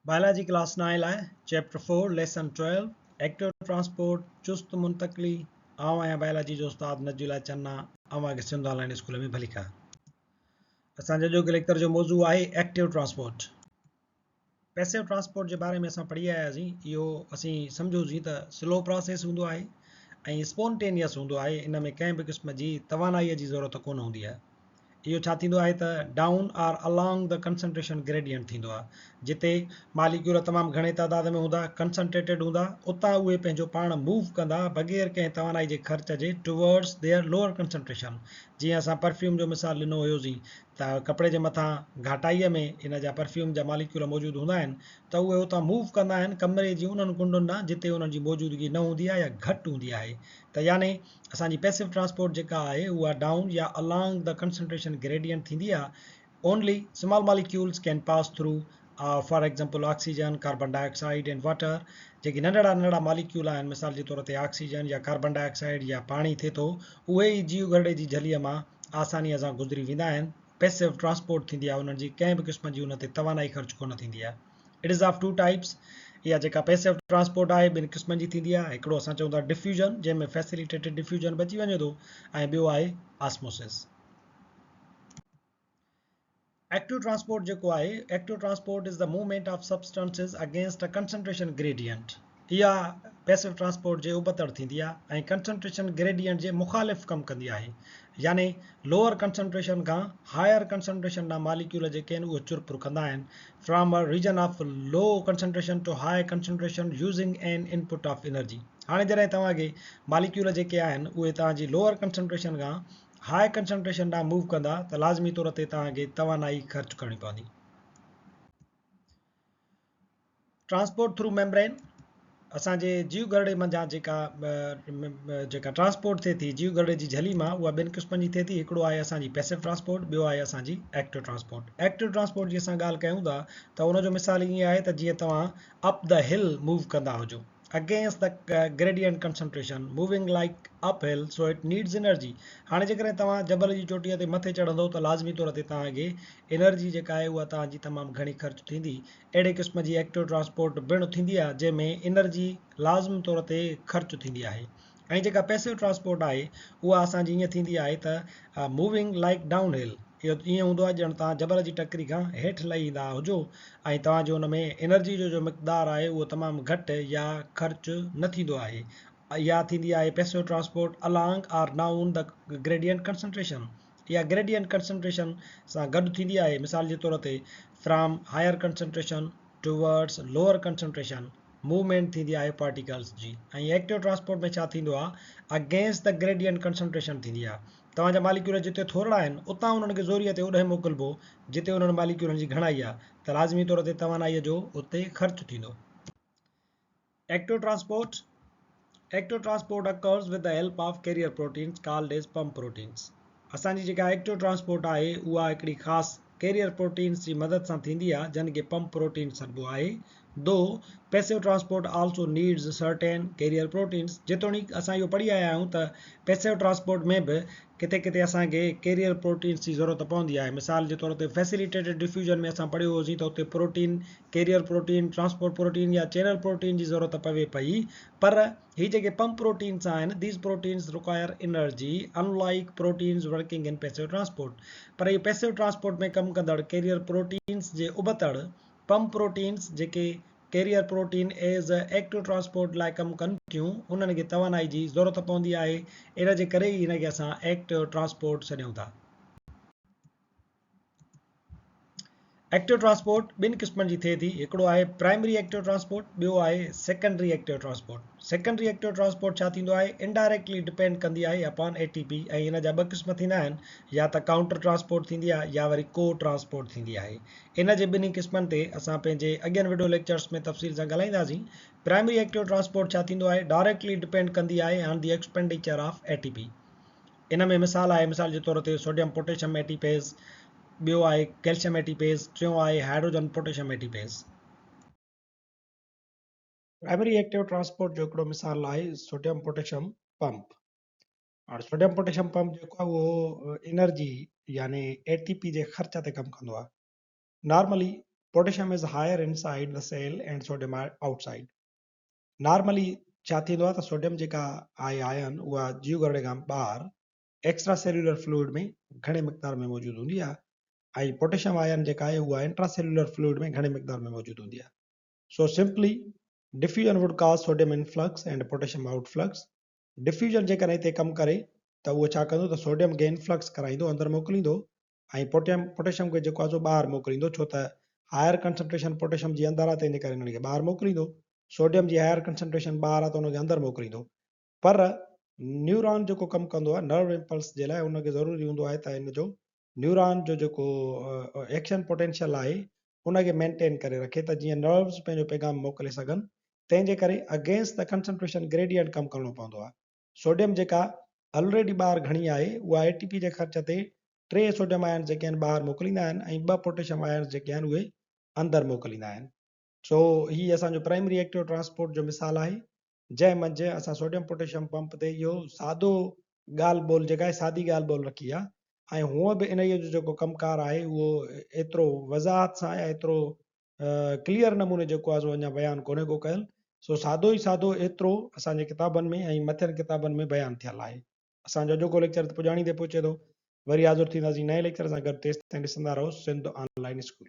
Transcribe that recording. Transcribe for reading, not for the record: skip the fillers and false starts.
Biology class نائين لاء chapter four lesson 12 active transport چست منتقلي. آئون آهيان بائلاجي جو استاد نجي الله چنا، اوهان کي سنڌ آن لائين اسڪول ۾ ڀليڪار. اسان جو اڄوڪو ليڪچر جو موضوع آهي ايڪٽو ٽرانسپورٽ. پيسو ٽرانسپورٽ جي باري ۾ اسان پڙهي آياسين. اهو اسين سمجهوسين ته سلو پراسيس هوندو آهي ۽ اسپونٽينيس هوندو آهي، ان ۾ ڪنهن به قسم جي توانائي جي ضرورت ڪونه هوندي آهي. اهو ڇا ٿيندو آهي ته down or along the concentration gradient ٿيندو آهي، جتي ماليڪيول تمام گهڻي تعداد ۾ هوندا، ڪنسنٽريٽيڊ هوندا، اتان اهي پنهنجو پاڻ موو ڪندا بغير ڪنهن توانائي جي خرچ جي ٽوورڊز their lower concentration. جيئن اسان پرفيوم جو مثال ڏنو هيوسين ته ڪپڙي جي مٿان گهاٽائي ۾ ان جا پرفيوم جا ماليڪيول موجود هوندا آهن ته اهي اتان موو ڪندا آهن ڪمري جي انهن ڪنڊن ڏانهن جتي انهن جي موجودگي نه هوندي آهي يا گهٽ هوندي آهي. ته يعني اسان جي پيسو ٽرانسپورٽ جيڪا آهي اها ڊائون يا الانگ the concentration gradient ٿيندي آهي. Only small molecules can pass through, for example oxygen, carbon dioxide and water. جيڪي ننڍڙا ننڍڙا ماليڪيول آهن، مثال جي طور تي آڪسيجن يا ڪاربن ڊاء آڪسائيڊ يا پاڻي ٿئي ٿو، اهي ئي جيو گهرڙي جي جهليء مان آسانيء سان گذري ويندا آهن. پيسو ٽرانسپورٽ ٿيندي آهي انهن جي، ڪنهن به قسم جي ان تي توانائي خرچ ڪونه ٿيندي آهي. It is of two types, اها جيڪا پيسو ٽرانسپورٽ آهي ٻن قسمن جي ٿيندي آهي. هڪڙو اسان چئون ٿا ڊفيوزن، جنهن ۾ فيسليٽيٽيڊ ڊفيوزن به اچي وڃي ٿو، ۽ ٻيو آهي آسموسس. ايڪٽو ٽرانسپورٽ جيڪو آهي، active transport is the movement of substances against a concentration gradient. اها پيسو ٽرانسپورٽ جي ابتڙ ٿيندي آهي ۽ ڪنسنٽريشن گريڊينٽ جي مخالف ڪم ڪندي آهي، يعني لوئر ڪنسنٽريشن کان هائر ڪنسنٽريشن ڏانهن ماليڪيول جيڪي آهن اهي چرپر ڪندا آهن، from a region of low concentration to high concentration using an input of energy. هاڻي جڏهن توهان کي ماليڪيول جيڪي آهن اهي توهان جي لوئر ڪنسنٽريشن کان هاء ڪنسنٽريشن ڏانهن موو ڪندا ته لازمي طور تي توهان کي توانائي خرچ ڪرڻي پوندي. ٽرانسپورٽ ٿرو ميمبرين، اسان جي جيو گهرڙي منجهان جيڪا جيڪا ٽرانسپورٽ ٿئي ٿي جيو گهرڙي جي جهلي مان، اها ٻن قسمن جي ٿئي ٿي. هڪڙو آهي اسان جي پيسو ٽرانسپورٽ، ٻيو آهي اسان جي ايڪٽو ٽرانسپورٽ. ايڪٽو ٽرانسپورٽ جي اسان ڳالهه ڪيون ٿا ته ان جو مثال ائين آهي ته جيئن توهان اپ the هل موو ڪندا هجو against the gradient concentration, moving like up hill, so it needs energy. هاڻي جيڪڏهن توهان جبل جي چوٽيء تي مٿي چڙهندو ته لازمي طور تي توهان کي انرجي جيڪا آهي اها توهان جي تمام گهڻي خرچ ٿيندي. اهڙي قسم جي ايڪٽو ٽرانسپورٽ پڻ ٿيندي آهي جنهن ۾ انرجي لازم طور تي خرچ ٿيندي آهي، ۽ جيڪا پيسو ٽرانسپورٽ آهي اها اسان جي ائين ٿيندي آهي ته موونگ لائيڪ ڊائون هل، اهو ائين هوندو آهي ڄڻ توهان جبل جي ٽڪري کان هيٺ لهي ايندا هجو ۽ توهان جو ان ۾ انرجي جو جو مقدار آهي اهو تمام گهٽ يا خرچ نه ٿيندو آهي. اها ٿيندي آهي passive transport along or down the gradient concentration. اها گريڊينٽ ڪنسنٽريشن سان گڏ ٿيندي آهي، مثال جي طور تي from higher concentration towards lower concentration movement ٿيندي آهي پارٽيڪلز جي. ۽ ايڪٽو ٽرانسپورٽ ۾ ڇا ٿيندو آهي، اگينسٽ the gradient concentration ٿيندي آهي. توهان جا ماليڪيول جتي ٿورڙا آهن اتان انهن کي زوريء تي اوڏانهن موڪلبو جتي انهن ماليڪيولن جي گهڻائي آهي ته لازمي طور تي توانائيء جو اتي خرچ ٿيندو. Active transport, Active transport occurs with the help of carrier proteins called as pump proteins. اسان جي جيڪا ايڪٽو ٽرانسپورٽ آهي اها هڪڙي خاص ڪيريئر پروٽينز جي مدد سان ٿيندي آهي جن کي پمپ پروٽين سڏبو آهي. Though passive transport also needs certain carrier proteins, جيتوڻيڪ اسان اهو پڙهي آيا آهيون ته پيسو ٽرانسپورٽ ۾ به ڪٿي ڪٿي اسان کي ڪيريئر پروٽينز جي ضرورت پوندي آهي. مثال جي طور تي فيسليٽيٽيڊ ڊفيوزن ۾ اسان پڙهيو هوسين ته اتي protein, carrier protein, transport protein يا چينل پروٽين جي ضرورت پوي پئي، پر هي جيڪي پمپ پروٽينز آهن، these proteins require energy unlike proteins working in passive transport. پر اهي پيسو ٽرانسپورٽ ۾ ڪم ڪندڙ ڪيريئر پروٽينز جي ابتڙ پمپ پروٽينز جيڪي carrier protein as active transport لاء ڪم ڪن ٿيون، انهن کي توانائي جي ضرورت پوندي آهي، ان جي ڪري ئي هن کي اسان ايڪٽو ٽرانسپورٽ سڏيون ٿا. ايڪٽو ٽرانسپورٽ ٻن قسمن جي ٿئي ٿي، هڪڙو آهي پرائمري ايڪٽو ٽرانسپورٽ، ٻيو آهي secondary active transport. Secondary active transport ڇا ٿيندو آهي؟ انڊائريڪٽلي ڊپينڊ ڪندي آهي اپان اي ٽي پي، ۽ ان جا ٻه قسم ٿيندا آهن، يا ته ڪائونٽر ٽرانسپورٽ ٿيندي آهي يا وري ڪو ٽرانسپورٽ ٿيندي آهي. ان جي ٻنهي قسمن تي اسان پنهنجي اڳين وڊيو ليڪچرس ۾ تفصيل سان ڳالهائينداسين. پرائمري ايڪٽو ٽرانسپورٽ ڇا ٿيندو آهي؟ ڊائريڪٽلي ڊپينڊ ڪندي آهي on the expenditure of A T P. ان ۾ مثال آهي مثال جي طور تي سوڊيم پوٽيشم اي ٽي پيز، ٻيو آهي ڪيلشيم اي ٽي پيز، ٽيون آهي hydrogen potassium A T Ps. Primary active transport جو هڪڙو مثال آهي سوڊيم پوٽيشم پمپ. هاڻ سوڊيم پوٽيشم پمپ جيڪو آهي اهو انرجي يعني اي ٽي پي جي خرچ تي ڪم ڪندو آهي. Normally Potassium is higher inside the cell and sodium outside. Normally ڇا ٿيندو آهي ته سوڊيم جيڪا آهي آئن اها جيو گهرڙي کان ٻاهر ايڪسٽرا سيلولر فلوئڊ ۾ گهڻي مقدار ۾ موجود هوندي آهي ۽ پوٽيشيم آئن جيڪا آهي اها انٽرا سيلولر فلوئڊ ۾ گهڻي مقدار ۾ موجود هوندي آهي. So simply diffusion would cause sodium influx and potassium outflux. Diffusion جيڪڏهن هتي ڪم ڪري ته اهو ڇا ڪندو ته سوڊيم کي انفلڪس ڪرائيندو اندر موڪليندو ۽ پوٽيشم کي جيڪو آهي سو ٻاهر موڪليندو ڇو ته هائر ڪنسنٽريشن پوٽيشم جي اندر آهي تنهن جي ڪري انهن کي ٻاهر موڪليندو سوڊيم جي هائر ڪنسنٽريشن ٻاهر آهي ته ان کي اندر موڪليندو پر نيوران جيڪو ڪم ڪندو آهي نرو امپلس جي لاء ان کي ضروري هوندو آهي ته ان جو نيوران جو جيڪو ايڪشن پوٽينشل آهي ان کي مينٽين ڪري رکي ته جيئن نروز پنهنجو پيغام موڪلي سگهن تنهن جي ڪري اگينسٽ the concentration gradient ڪم ڪرڻو پوندو آهي سوڊيم جيڪا الريڊي ٻاهر گهڻي آهي اها اي ٽي پي جي خرچ تي ٽي سوڊيم آئنز جيڪي آهن ٻاهر موڪليندا آهن ۽ ٻه پوٽيشيم آئنز جيڪي آهن اهي اندر موڪليندا آهن. سو هي اسان جو پرائمري ايڪٽو ٽرانسپورٽ جو مثال آهي جنهن منجهه اسان سوڊيم پوٽيشيم پمپ تي اهو سادو ڳالهه ٻولهه جيڪا آهي سادي ڳالهه ٻولهه رکي آهي ۽ هونء به انهيء جو جيڪو ڪم ڪار آهي اهو ايترو وضاحت سان يا ايترو ڪليئر نموني جيڪو آهي سو اڃا بيان ڪونهي ڪو ڪيل سو سادو ئي سادو ايترو اسان جي ڪتابن ۾ ۽ مٿين ڪتابن ۾ بيان ٿيل آهي. اسان جو اڄوڪو ليڪچر ته پڄاڻي تي پهچي ٿو. وري حاضر ٿينداسين نئين ليڪچر سان گڏ تيستائين ڏسندا رهو سنڌ آن لائين اسڪول.